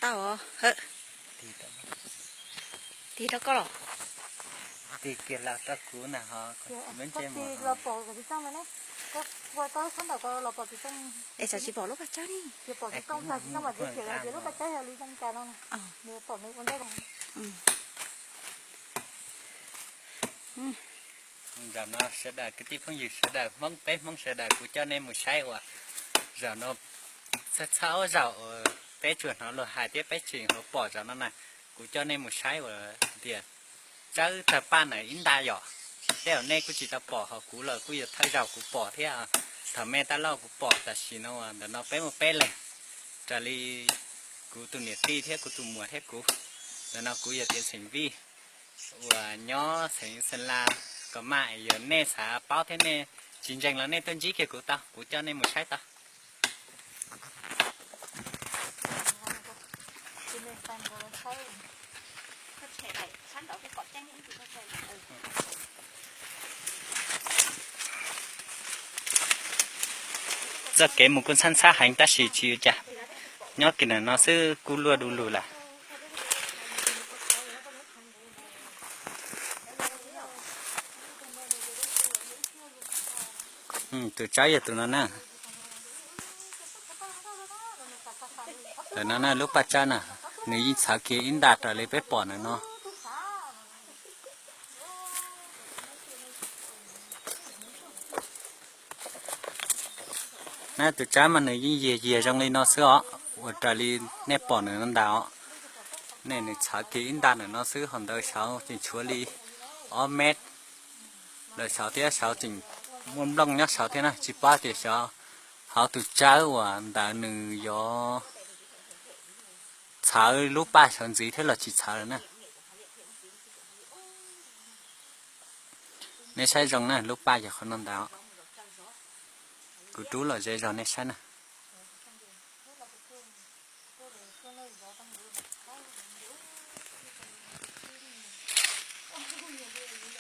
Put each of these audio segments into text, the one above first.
Tau, tig rau koj los. Tig kiag los rau kuv na ho. Los pom tsis tau ne, koj ua tau sab ntawm ko los pom tsis tau. Es tsam tsis pom lub paj tsawb li. Pom tsis tau, tsis tau mas tsis pom lub paj tsawb yog li zoo cas no. Pom nws ua ntej. Zaum no sawv daws kwv tij phooj ywg sawv daws Hmoob peb Hmoob sawv daws kuv coj nej mus saib uas zaum no txhob txhob zaum peb tsuas hnov luag hais thiab peb tseem hnov pom zaum no na. Kuv coj nej mus saib uas tias tsawb tawg paj na ib nta yom. Tej zaum nej kuj tsis tau pom ho kuv los kuj yuav thawj zaug kuv pom thiab. Thaum me tab loj kuv pom tam sim no ntawm no peb muaj peb leeg raws li kuv tus niam tij thiab kuv tus muam thiab kuv. Ntawm no kuv yog Tiav Xeem Vij uas nyob xeev Xeeb Las Kos Maj. Yog nej xav paub thiab nej tsis ntseeg los nej tuaj ntsib kiag kuv tau, kuv coj nej mus saib tau. Txoj kev mus kuj ntxhab ntxhab heev tab sis tsis ua cas, nyob kiag ntawm no xwb kuj luaj du lug lawm. Tus tsawb yog tus no na. Ntawm no na lub paj tsawb na, nws yeej txhawv kiag ib nta raws li peb pom ntawm no. Na tus tsawb mas nws yeej yiag yiag zoo li no xwb os, ua raws li nej pom ntawm no ntag os. Nej nws txhawv kiag ib nta ntawm no xwb, ho ntawd saud tseem tshuav li ob mev lawm saud thiab, saud tseem muaj nplooj nyob saud thiab na, tsis paub tias saud hauv tus tsawb uas ntawd nws yuav txhawv lub paj saud ntxiv thiab los tsis txhawv lawm na. Nej saib zoo na, lub paj yog qhov no ntag. Kuv rub los ze zog nej saib na.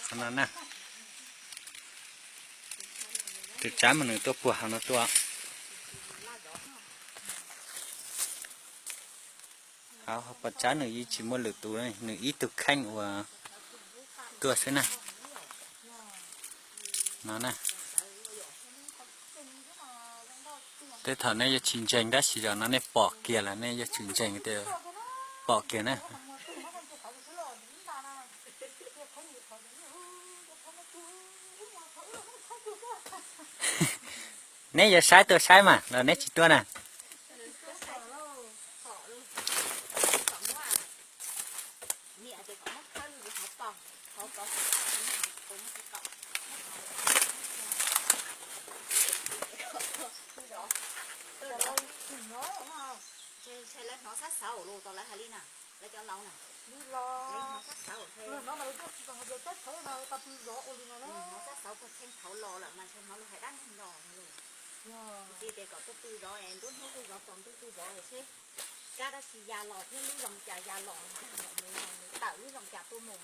Qhov no na, tus tsawb mas nws tuaj puag hauv no tuaj. Hauv paj tsawb nws yeej tsis muaj lwm tus, nws ib tug kheej uas tuaj xwb na. No na. Tej thaum nej yuav tsis ntseeg tab sis zaum no nej pom kiag lawm, nej yuav tsis ntseeg tias pom kiag na. Neb yuav saib tuaj saib mas los neb tsis tuaj na. Ntshai lawv hnov sab xauv los tau lawv hais li na, lawv cov laus na. Hnov sab xauv, hnov sab xauv puag txheej thaud los lawm mas ntshai hnov luag hais dab neeg los. Ntxiv tias kom tuaj pw zov, nruab hnub tuaj zov tsaus ntuj tuj zov seb kab dab tsi ya los thiab lub zoo cas ya los, nws tawm lub zoo cas tuaj mus.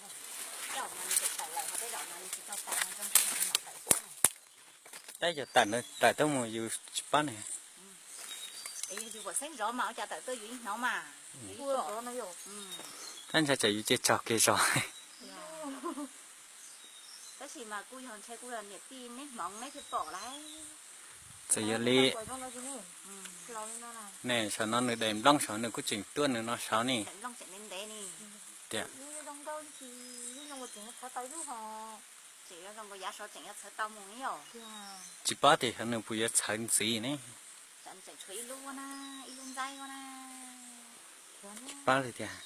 Tej zaum mas nws tseem tawm lawm, ho tej zaum mas nws tsis tau tawm, ho zoo ntshe nws mam tawm tuaj na. Tab yog tawm, tawm tuaj mus yus tsis paub ne. Es yog yus pom xeeb zov mas ua cas tawm tuaj yus yeej hnov mas. Tab ntshai tsam yus cia tsog kiag zos. Tab sis mas kuj yog ntshai kuj yog niam tij neb hmoov neb thiaj pom lauj. Txawm yog li ne, saum no nws daim nplooj saud nws kuj tseem tuaj nws no saud ne. Tias tsis paub tias xyov nws puas yuav txhawv ntxiv ne. Tsis paub li tias.